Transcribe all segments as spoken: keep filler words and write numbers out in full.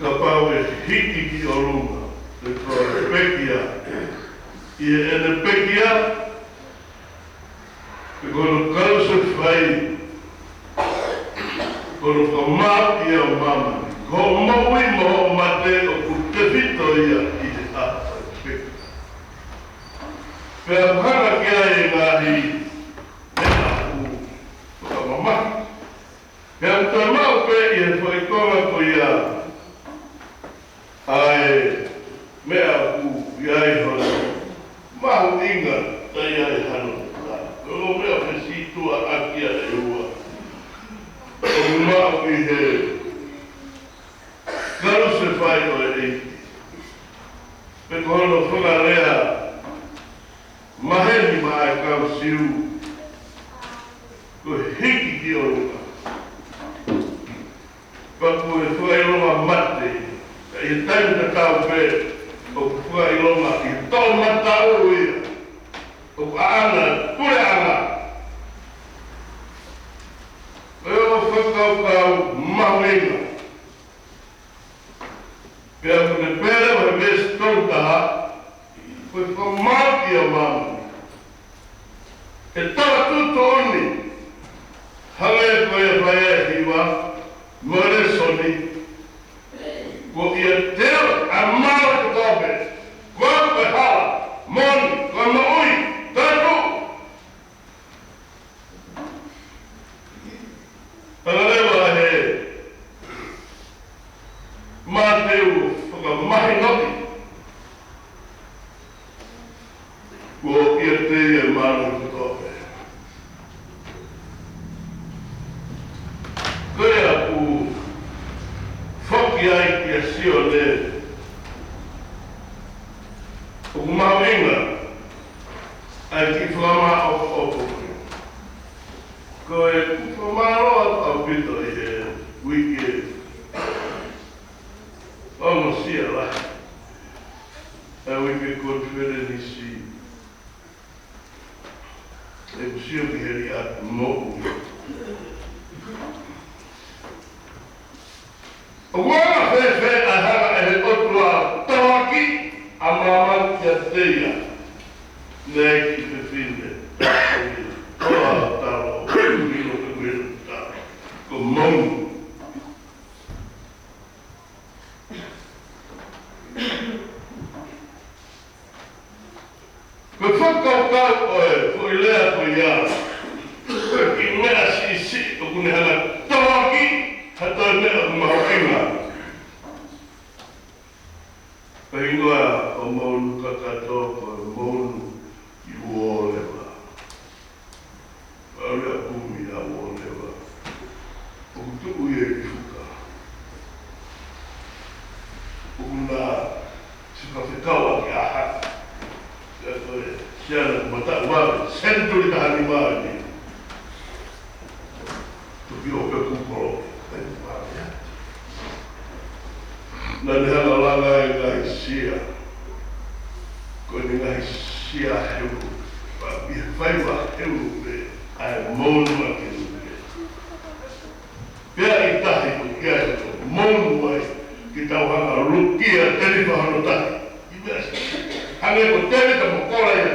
Kapau ʻe hiki ki ʻolunga, pe ko e pekia, ʻi heʻene pekia, pe ko hono kalusefai, ko hono fakamāuʻi ʻa māmani, ko hoʻo moʻui mo hoʻo mate ʻoku tefito ia ʻi he ʻaho ʻo e pekia. Pea ʻoku hanga ki ai e ngaahi meʻa ʻoku fakamamahi. Pea ʻoku toe maʻu pē ʻi he foʻi konga ko ia ʻa e meʻa ʻoku ʻi ai hono mahuʻinga, ʻikai ʻi ai hano. Ko e ongo meʻa ʻoku fesitua ʻaki ia ʻe ua. ʻOku maʻu ʻi he kalusefai ʻo e ʻEiki. Pe ko hono fakalea maheni maʻa e kau Siu, ko e hiki ki ʻolunga. Pea ko e fakaʻilonga mate, ka ʻi he taimi tatau pē, ʻoku fakaʻilonga ʻi he toʻomataʻu ia ʻoku ʻaʻana, puleʻanga. Ko e ongo fakakaukau mahuʻinga. Pea ʻoku ne pehē ʻe he veesi tolu taha, ko e fakamāuʻi ʻa māmani. ʻE tala tuʻutuʻuni, hangē ko e fai ʻe he hiva, mo e lēsoni, ko ia te u ʻa māmani kotoa pē, ko e hala, moʻoni, ko e moʻui, taʻetuʻu. Hanga leva ʻe he Mātiu ʻo fakamahinoʻi, ko ia te u ʻa māmani kotoa pē. Ko ia ʻoku foki ai kia Sione, ʻoku mahuʻinga ʻa e kiʻi fakamāʻopoʻopo. Ko e kupu mālō ʻaupito ʻi he uike ʻo e ongosia lahi. ʻA e uike konifelenisi. ʻOku sio ki he liʻaki moʻui. ʻOku anga fēfē ʻa e hanga ʻe he ʻOtua ʻo tohoakiʻi ʻa māmani kiate ia? Naʻe ʻi he fefine. Toa talo, milo ke milo talo. Ko Mono. Ko e fakakaukau ʻo e foʻi lea ko ia, ko e kiʻi meʻa siʻisiʻi ʻoku ne hanga ʻo tohoakiʻi ha toe meʻa ʻoku mahuʻinga. Ko e hingoa ʻo Mono kakato ko Mono ʻi Uoleva. ʻAlu ʻa kumi ʻa Uoleva. ʻOku tuʻu ia ʻi Fuka. ʻOku na sika fekau ʻaki ʻa ha. Ia ko e siana mataʻu vave, senituli taha nima ni. Toki ʻo pe kukolo. Naʻa ne hanga ʻo langa e ngaahi sia. Ko e ngaahi sia heu. Pea ʻi he faiva heu pē ʻa e Mono ʻaki e uke. Pea ʻi tahi ko kia he ko Mono ai, ke tau hanga ʻo lukia Telifa hono tahi. ʻI meʻa si. Hangē ko Tevita mo Kolaia.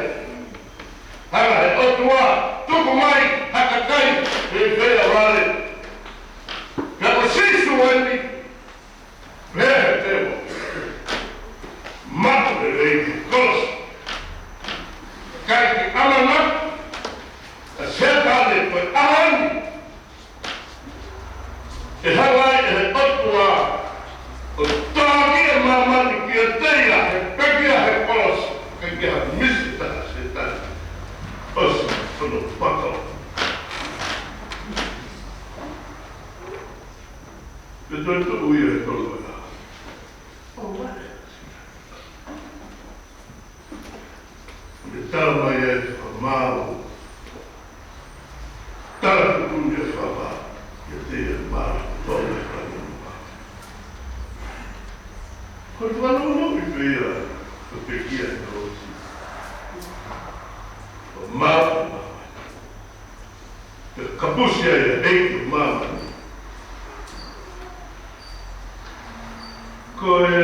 Hanga he ʻOtua, tuku mai ha kakai, he fea vale. Pea ko Sīsū eni, pehē he tēvolo. Mate lelei he kolosi. Kae ke ʻamanaki ʻa Sētane ko e ʻaho ni ʻe hanga ai ʻe he ʻOtua ʻo tohoakiʻi ʻa māmani kiate ia he pekia he kolosi, kae ke ha misi taha Sētane. ʻOsi hono pako. Pea toe tuʻu ia he tolu ʻaho. ʻO vale. ʻE tala mai ai ʻa e fakamaau. Tala tuʻutuʻuni ʻa e fakamaau. ʻIate ia ʻa e maau. Tau le fale ma. Ko e fakamaau ʻi pē ia, ko e pekia he kolosi. Fakamaau, fakamaau. Pea kapusi ai ʻa e ʻEiki ʻo māmani. Ko e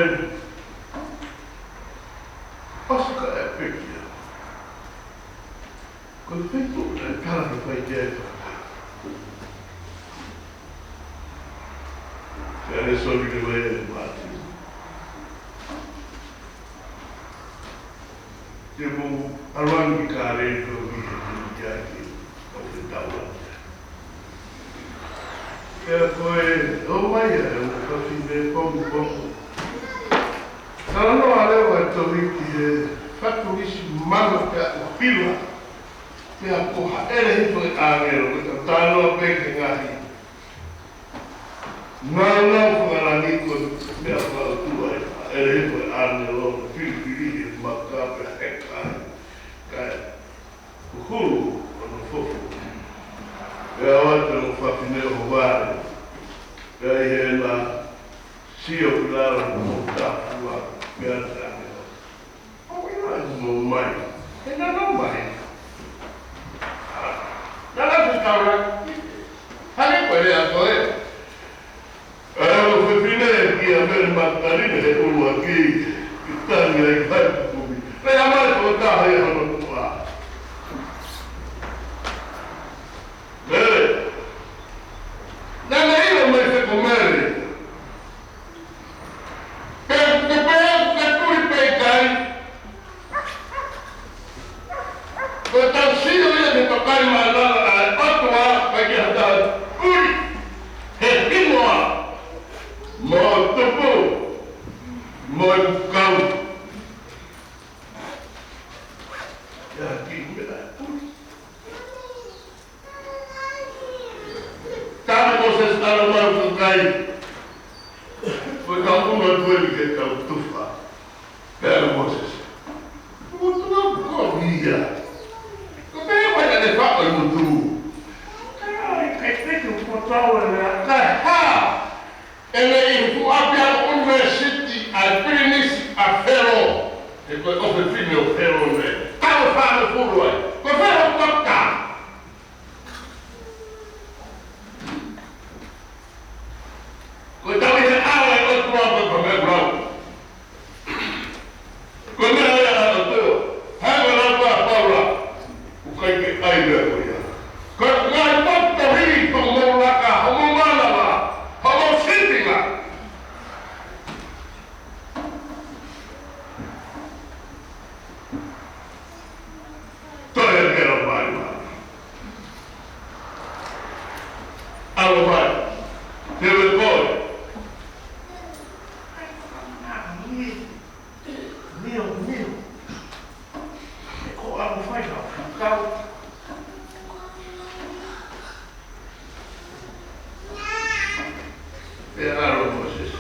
ʻosi ko ē pekia. Ko e feituʻu naʻe tala ke fai ki ai e fakataha. Pea lēsoni ke fai ʻe Mātiu. Te mou ʻalu ange ki Kāleli, ko e ʻuhi he ʻoku ou ʻiate au ʻo fetaulaki ai. Pea ko e ō mai ʻa e ongo fafine pongipongi. Talanoa leva e tohi ki he fatu ʻi he manu pea ʻoku hila. Pea kuo hāʻele hifo e ʻāngelo, ko e talanoa pē ki he ngaahi nāunau fakalangi ko e meʻa fakaʻotua ē. Hāʻele hifo e ʻāngelo, filifili he maka pea heka ai. Kae huhulu hono fofonga. Pea ʻoatu e ongo fafine ʻo vale. Pea ʻi heʻena sio ki lalo ʻoku mou tāfua, pea ʻai ʻo ʻomai. He naʻa nau ʻomai. Naʻa nau fetaulaki. Hangē ko e lea ko ē ʻa e ongo fefine kia Mele Makitaline he ʻuluaki, ke tangi ai ʻi he kumi. Pea ʻomai ko e taha ia hono tuʻa. Mele. Naʻa ne ʻilo mai se ko Mele. Pea, pea, pea, pea tuli pē kai. Ko e tau sio ia ki he tokaimaʻananga ʻa e ʻOtua, ʻikai ke hata puli he hingoa, mo e tupu, mo e kau. Ia ki mea puli. Tali Mōsese ʻalu mai ʻo kai. Ko e kau ʻunu atu eni ke kau tufa. Pea Mōsese. Motuʻa ko ia. Ko e pehē mai naʻa ne faʻo e motu. Kai, kai, peke ʻoku tau e lea. Kae hā. ʻEne ʻi he fuʻu ʻapiako ʻunivēsiti ʻa e pilinisi ʻa Felo. He ko e ʻofefine ʻo Felo ne. Taʻu ʻe fāngofulu ai. Ko Felo ko ka. Ko e tau ʻi he ʻao ʻo e ʻOtua ko e pamekulau. Ko e meʻa ia ʻa e ʻOtua. Hangē ko e lau ʻa Paula. ʻOku ʻikai ke ʻai lea ko ia. Ko e ngaahi potu tohi, ko hoʻomou laka, hoʻomou mānava, hoʻomou sīpinga. Toe ke ʻalu mai mai. ʻAlu mai. Te u ʻai koe. Mio, mio. Ko ʻalu fai ha kau. Pea ʻalu ʻa Mōsese.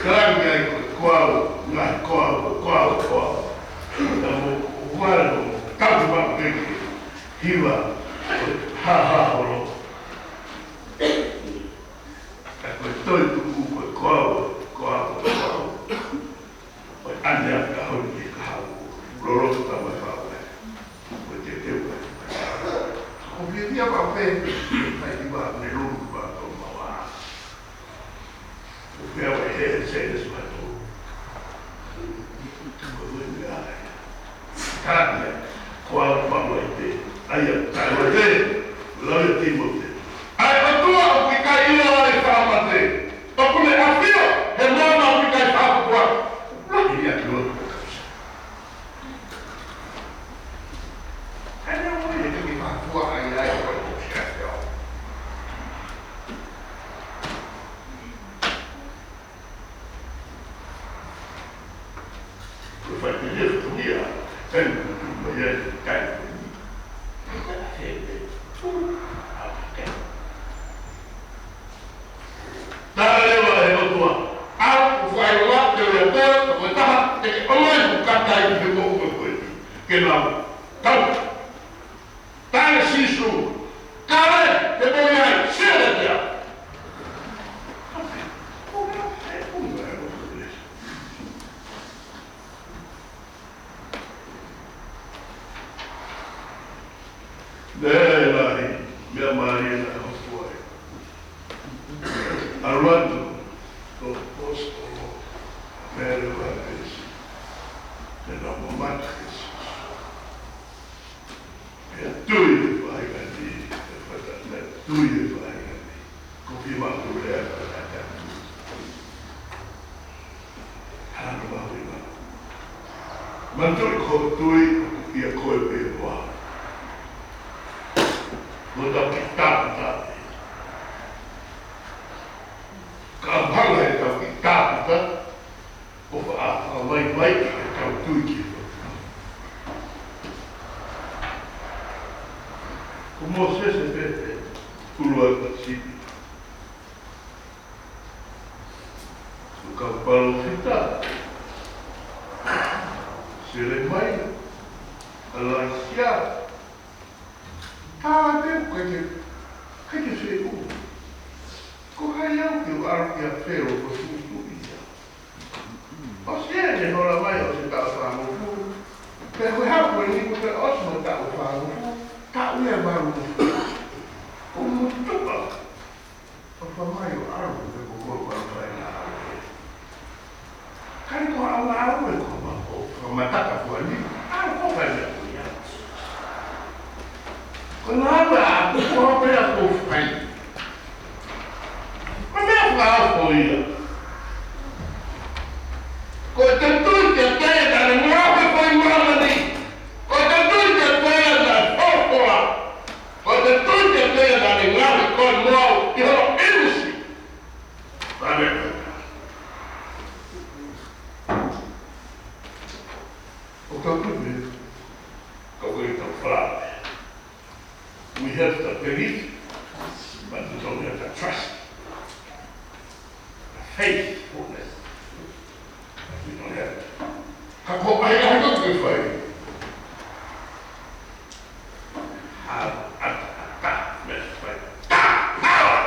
Kalangi ai ko e koau, ngaahi koau, koau, koau. Naʻa mo, ʻuala mo, tau ki maʻu peke. Hiva, ha, ha, holo. Ka ko e toetuʻu ko e koau, koau, koau. ʻO ʻai ʻa e kahaʻu ki he kahaʻu, loloto tama e faʻu ē. Ko e teuteu ē. Ko e fiefia pē, kai ki vā, ne lulu ki vā, tō maua. Ko e fea ʻe he, he, se, ne suato. Ko e ue ni ʻa e. Kāne, ko au faʻu ē te, ʻai ʻa e taʻu ē te, lau ʻe Tīmote. ʻA e ʻOtua ʻoku ʻikai ʻilo ʻa e faʻa mate. ʻOku ne ʻafio he moana ʻoku ʻikai faʻa puputuʻa. Lahi ia ki loto. Kāne ʻoku ʻikai ke faʻa puputuʻa ai ʻa e ʻOtua. Ko e faʻiteliha ko ia, kai ko tu mai ai, kai ko ni. He, he, tu, a, ke. Tala leva ʻe he ʻOtua, ʻa, ʻoku fai loa, te u ia koe, ko e taha, te ke ʻomai ʻo kakai ki he moʻunga ko eni. Ke lau, tau. Tala ʻe Sīsū, kale, te mou ʻi ai, sio leva ki ai. Naʻe lahi, meʻa mālie naʻe hoko ai. ʻAlu atu, ko e ʻaposetolo. Mele wa pesi. Te na mamata kesi. Pea tui e faʻahinga ni, e fata, pea tui e faʻahinga ni. Ko ki ma ku lea ka ta ta tui. Hano ma hui ma. Manatuʻi ko e tui, ʻoku ʻia koe pē koā. Mo tau ki tāputa. Ka hanga ʻe tau ki tāputa, ʻo faʻa, faʻa vaivai ʻetau tui ki he ʻOtua. Ko Mōsese pē ʻe ʻuluaki ʻo e sipi. Ko e kau palōfita, Selemaia, ʻAlaisiā, tala pē ʻoku ʻikai ke, ʻikai ke feʻunga. Ko hai au ke u ʻalu kia Felo ko e tuʻutuʻu ia. ʻOsi ʻene hola mai ʻosi e taʻu fāngofulu. Pea ko e hā ko eni kuo toe ʻosi mo e taʻu fāngofulu, taʻu ia ʻe valungofulu. ʻOku motuʻa ʻo fai mai ʻo ʻalu, pe ko e kolo ʻalu fai na ʻalu. Ka ni ko au na ʻalu e ko ma ko fakamataka ko eni, ʻalu ko fai na ko ia. Ko na ʻalu ʻa ko ko pea ko fai. Ko e meʻa fakaofo ia. Ko e tui kiate ia naʻa ne ngaohi koe ʻi māmani. Ko e tui kiate ia naʻe folofola. Ko e tui kiate ia naʻa ne ngaohi koe mo au ʻi hono ʻinisi. Amen. ʻO ka tui, ka ʻoku ʻikai ke tau fala. We have the belief, but we don't have the trust. The faithfulness. We don't have it. Ka ko e ʻai, ʻai ko e fai. How, ata, ata, meʻa fai. Ta, power.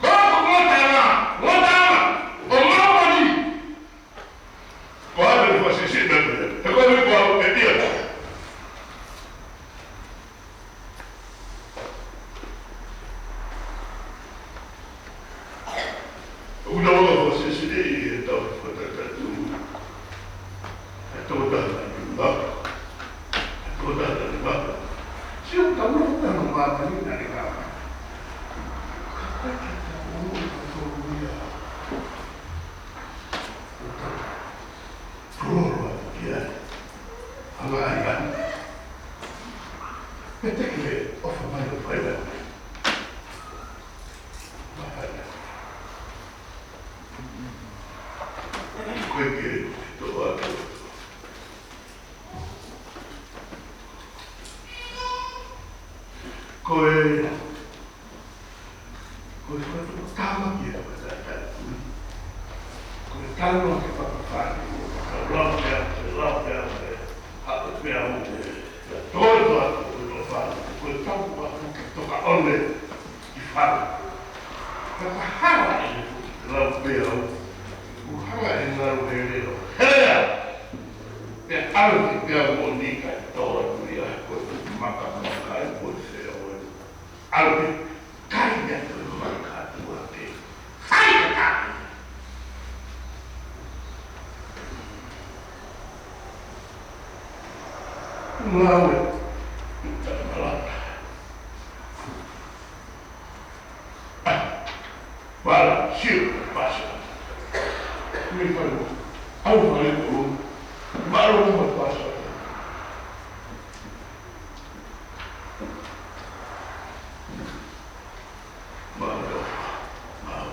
Ko, ko, ko, tama, ko, tama. ʻO māmani. Ko e ʻai ko e fai sisi, meʻa fai. He ko e ʻai ko e ʻai, ʻe tia. ʻOku tau ʻalu ʻo sisili ʻi heʻetau fakatatau. ʻE tō taha ni ngā. ʻE tō taha ni ngā. Sio, tau ʻalu ʻo tau māmani na ni ngā. Ka ʻikai ke tau ʻalu ʻo tau ia. Tololo atu ki ai. Hanga ai atu. Pea te ke ʻofa mai ʻo fai atu. Mahalo. Ko e ke tō atu. Ko e Ko e fakatātā ki he fakatātā tui. Ko e talo ke fakafāni, ko e lau pea, ko e lau pea, ko e haʻu pea mo e, ko e toe toa, ko e toe fāni, ko e tau pea, ko e toka ʻone, ki fāni. Ka ka hala e, ko e lau pea, ko hanga e ngalu he leo. He leo! Pea ʻalu ki pea mo ni ka toa tui a, ko e maka maka e, ko e fea o e. ʻAlu pē, kai ia ko e maka tua pē. Fai ka kai. Ngāue. Tana malata. Wala, sio, pasa. Me fai mo. Au fai mo. Malo mo pasa. Malo. Malo.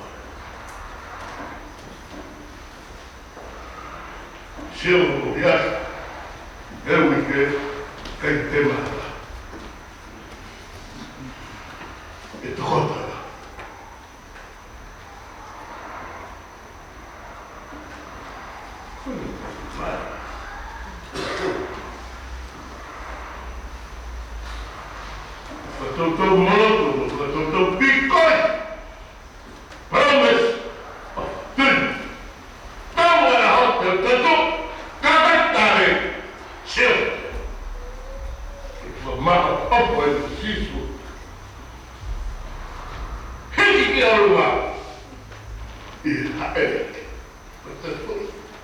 Sio mo ia. He uike, kai te mata. E tokota. Fakatou moloto, fakatou pikoi. Promise of doing. Tau ʻa e hau te te tau, ka kai tare, sio. Ko e maka ʻoku ʻi ai ʻa Sīsū. Hiki ki ʻolunga. ʻI haʻele. Ko e tau.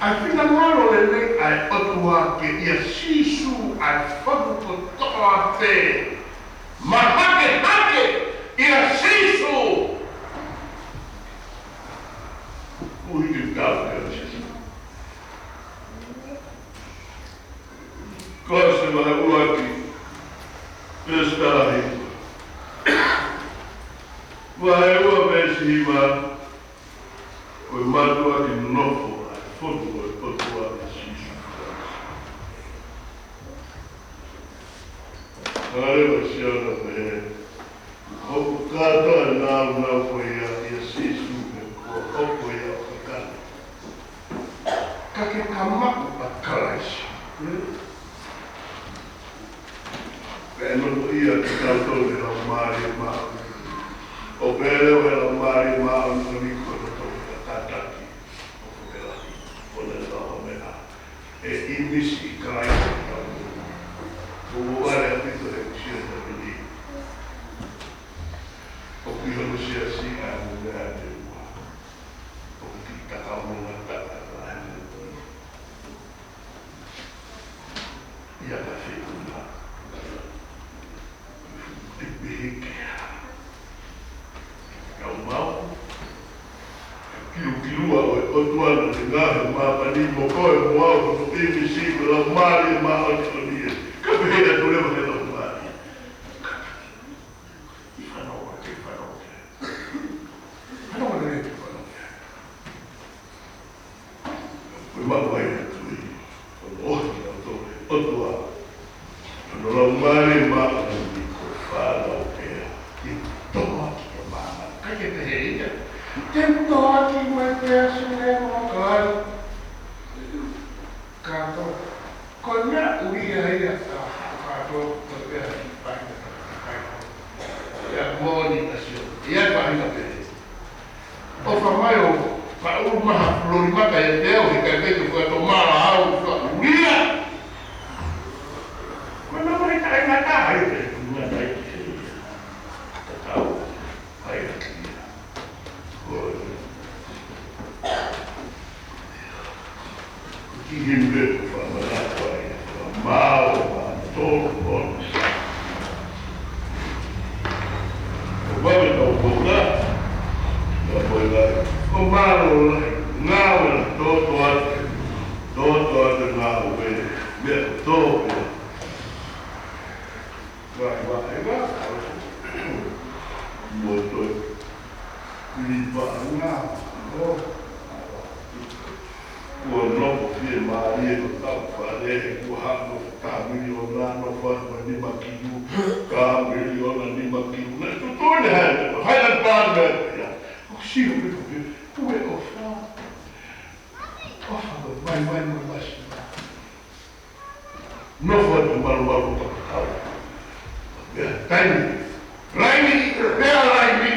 ʻa e finangalo lelei ʻa e ʻOtua ke ʻia Sīsū ʻa e fonu kotoa pē. Mahakehake ʻia Sīsū. Ui ke tau ʻia Sīsū. Kolose vahe ua ki he veesi taha hiva. Vahe ua veesi hiva. Ko e mātuʻaki nofo ʻa e fonu ʻo e ʻOtua ʻia Sīsū Kalaisi. Haleluia, Siona pehē. Hoku kātoa nāunau ko ia ʻia Sīsū he kuo hoko ia ʻo kakano. Ka ke ka maʻu ʻa Kalaisi. Pea nofoʻia kitautolu ʻe he Laumālie Māʻoniʻoni. ʻO pehē leva ʻe he Laumālie Māʻoniʻoni ko e loto ʻo e kātaki ʻoku kela. Ko e lea ʻo e meʻa. ʻE ʻimisi ʻi Kalaisi kitautolu. Ko e vale ʻaupito he kusia ʻo e mili. ʻOku ʻi hono siasi ʻa e meʻa ʻe ua. ʻOku ki taka mo ngata ʻa e lahi. Ia ka fekuna. Te pehē ke hā. Kau mau. Kilukilua ʻo e ʻOtua naʻa ne ngaohi ʻa māmani mo koe mo au ko e ʻimisi ko e Laumālie Māʻoniʻoni ē. Ka pehē atu leva ʻe he Laumālie. ʻI fānau ake, fānau ake. Fānau ake, fānau ake. Ko e maʻu ai ʻa e tui, ko hono ʻohake ʻa e ʻOtua, ko hono Laumālie Māʻoniʻoni ko e fānau pē ia. Te u tohoaki ʻa māmani. ʻIkai ke pehē ia. Te u tohoaki mai pē ʻa Sune mo Kalani. Kātoa. Ko e meʻa ʻuli ia ʻa e kātoa ko e pehē ʻi paʻi. Ia moʻoni ʻa Sione. Ia paʻi na pehē. ʻOfa mai ʻo faʻu maha loli maka e teo he kai peke fua to mala au faʻu ia. Mana Ime ko fakamanatu ai, fakamālō, mālō, tolu, ono, sa. ʻO vave tau kona, na poe lai. Ko mālō lai, ngāue la, toto atu, toto atu ngāue, meʻa tō pea. Vai, vai, vai, vai. Mo toe. Ni pa nga, no. Kuo nofo fiemālie ʻetau fale, kuo hano ka miliona, nofo atu nima kilu, ka miliona nima kilu. Na tutu ne hai, hai na pa me ia. Ko siu pe pe, ue ʻofa. ʻOfa, mai, mai, mai, mai, mai. Nofo atu malumalu ʻo tau. Pea taimi. Laini, pea laini.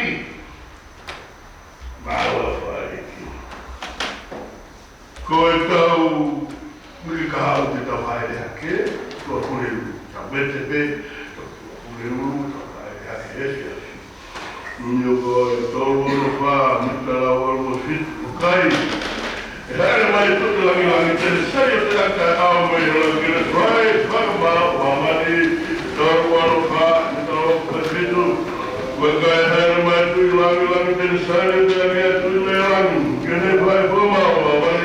Mālō ʻaupito. Ko ʻetau muli ka hau te tau haere hake, ko Pule Ulu. Tau mete pē, ko Pule Ulu, tau haere hake he fiafi. Nio ko e tolu ono fā, mita lau valu fitu, ʻoku ʻikai. ʻE haere mai tuʻi langilangi, te ne sai ʻo te aka au mai he langi ke ne fai, fakamāʻopoʻopo mai, tolu ono fā, mita lau valu fitu. ʻOku ʻikai haere mai tuʻi langilangi, te ne sai ʻo te aka atu ʻi langi, ke ne fai fakamāʻopoʻopo mai.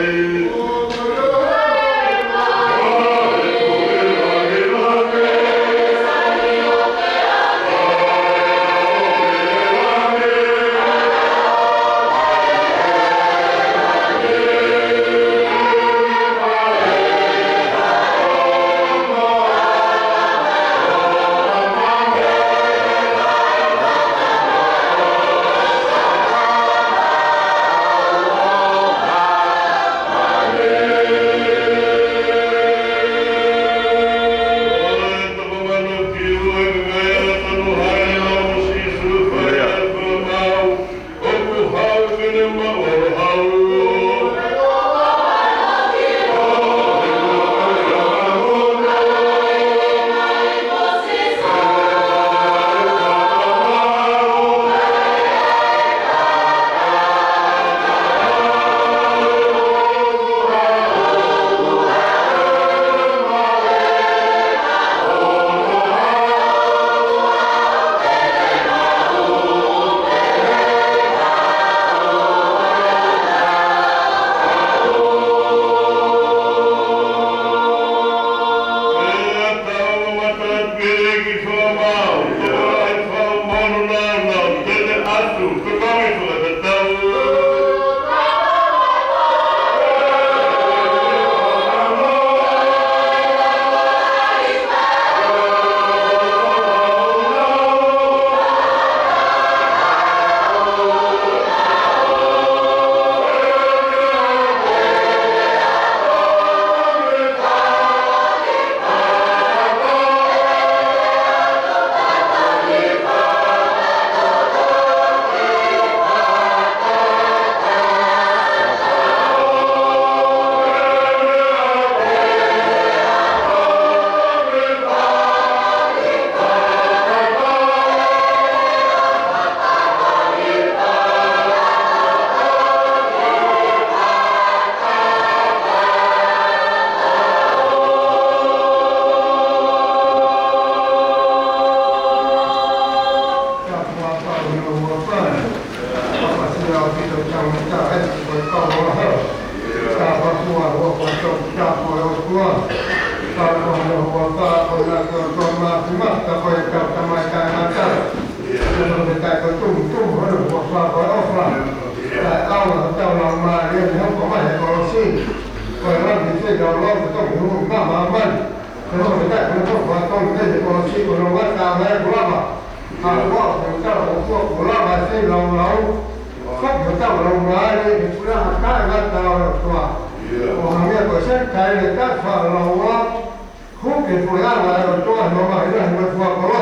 Huki puleʻanga ʻo e ʻOtua, he mamahi lahi mo e fuakava.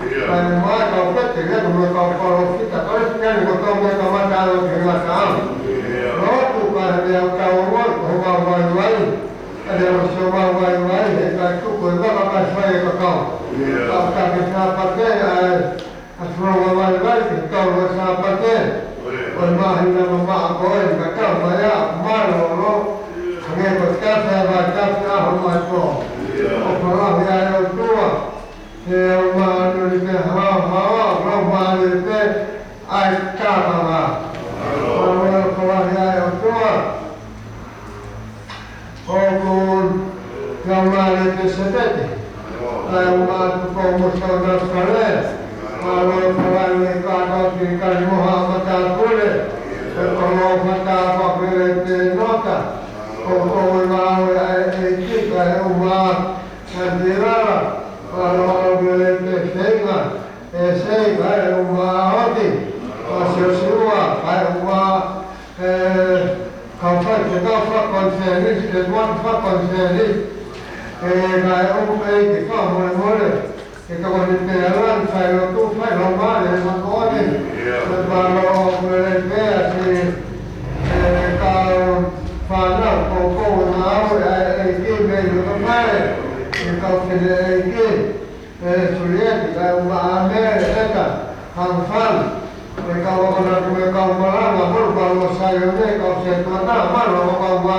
Kae ʻumaʻā e kau pēteliake mo e kau palōfita, Kalisitiane kotoa mo e kamata ʻo e ngataʻanga. Lotu pē he meʻa ʻoku tau ʻoatu, ko homau vaivai. ʻA e ʻosi homau vaivai, he ʻikai tuku e vaka mai fai e kakau. Ka ʻoku ke Sāpate, ʻa e ʻa e founga vaivai ke tau ʻo e Sāpate. Ko e māhina mamaʻo ko ē, ka tau mai ā, mālōlō. Ke ko e tafe ʻa e tafe ʻa homau ʻOtua. ʻOfa lahi ʻa e ʻOtua. Ke ʻoua naʻa ʻi ai pē ha haohaoa, ʻoua naʻa ʻi ai pē ha tākanga. Mālō e ʻofa lahi ʻa e ʻOtua. ʻOku lau mai ʻa e Piliseteki ʻa e ʻUmaʻā Tupou Mōsese ʻo ʻAositelēlia. Mālō e ʻofa lahi ʻa e kātoa ki he kalimoha ʻa Matāpule, e kolo fata ʻa Pāpele Tenota, ʻoku ʻi he ngāue ʻa e ʻEiki, kae ʻumaʻā ʻa Tirala, mālō e ʻofa lahi ʻa e feinga, ʻe Seika, e ʻUmaʻā Oti, ʻa Siosiua, kae ʻumaʻā e kau faifekau fakakonifelenisi, ke tuʻu fakakonifelenisi, ʻe kae ʻumaʻā e ʻEiki fakamolemole, ke tokoni pē ʻa e langi, fai lotu, fai laumālie, ʻe makoʻoni, ʻe mālō e ʻofa lahi pē ʻa e, e kau fānau, ko e kau ngāue ʻa e ʻEiki mei loto mai, e kau fefine ʻEiki, ʻe Sulieti, kae ʻumaʻā Mele, ʻEta, Hangfan, e kau akonaki mo e kau malanga, mo e kau Saione, kau sētuata, mālō e kau mā,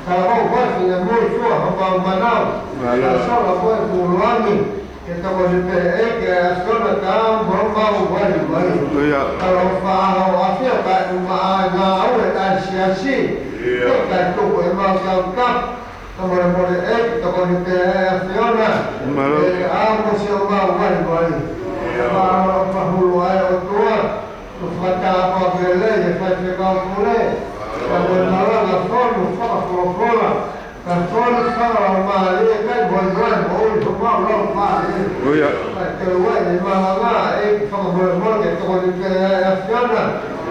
ka ʻoku ʻi ai e finemui, sua, homau manao, mālō. Ka sala ko e kuluangi, ke tokoni pē ʻEiki ʻa e ʻAfiona, ka mo homau vaivai. ʻIo. Ka ʻoku fai ʻa e ʻafio kae ʻumaʻā e ngāue ʻa e siasi, ʻio, ke kae tuku ʻemau tautapa, ka molemole ʻEiki tokoni pē ʻa e ʻAfiona. Mālō. ʻE ʻa mo siʻomau vaivai. Mālō e ʻofa lahi ʻa e ʻOtua. Ko e fakatāpua pē lelei e faifekau pule. Ka mo e malanga fonu fakafolofola. Ka fonu fakalaumālie kai mo e moe moʻui homau laumālie. ʻIo. Ka te ua e malanga ʻEiki fakamolemole ke tokoni pē ʻa e ʻAfiona.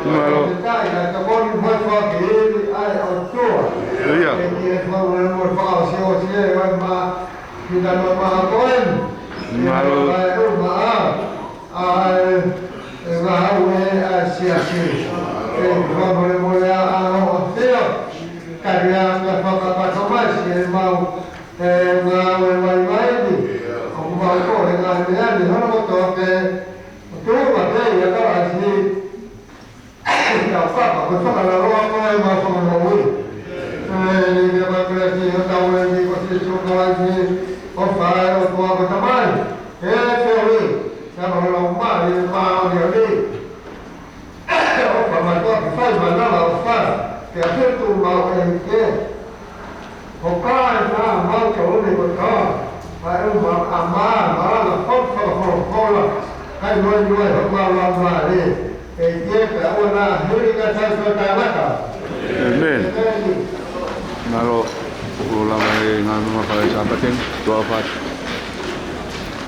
Mālō. Ka te tai ka tokoni mo e fakahili ʻa e ʻOtua. ʻIo. ʻEiki ʻe fakamolemole fakaʻosiʻosi e ʻo e mā Kita mamaha ko eni. Mālō. ʻE ʻumaʻā ʻa e ngāue ʻa e siasi. ʻE fakamolemole ʻa hoʻo ʻAfio. Tali ā pea fakakakato mai siʻemau, e ngāue vaivai ni. ʻOku mau kole ngaahi meʻa ni hono kotoa pē. Tuʻunga pē ia ka lasi. Tau papa, ko e fakalaloa ko e mau fakamoʻui. ʻE, ni me mai kula ki hotau ʻEiki ko Sīsū Kalaisi, ʻofa ʻa e ʻOtua ko e Tamai. ʻE, te ui, te mau lau mai, e mau ni ui. ʻOfa mai ko e fai mai nala ʻofa, ke ʻafio tu mau ʻEiki. ʻO ka ʻi ai ha mau tau ni ko tā, ʻa e ʻuma ʻa mā, mā na fau fakafolofola, kai noi noi ho mau lau mālie, ʻe ʻikai ke ʻoua naʻa hili ka tau tau tangata. ʻĒmeni. ʻĒmeni. Mālō, ʻoku lava e ngaahi meʻa fai Sāpate, tuʻa ʻofa atu.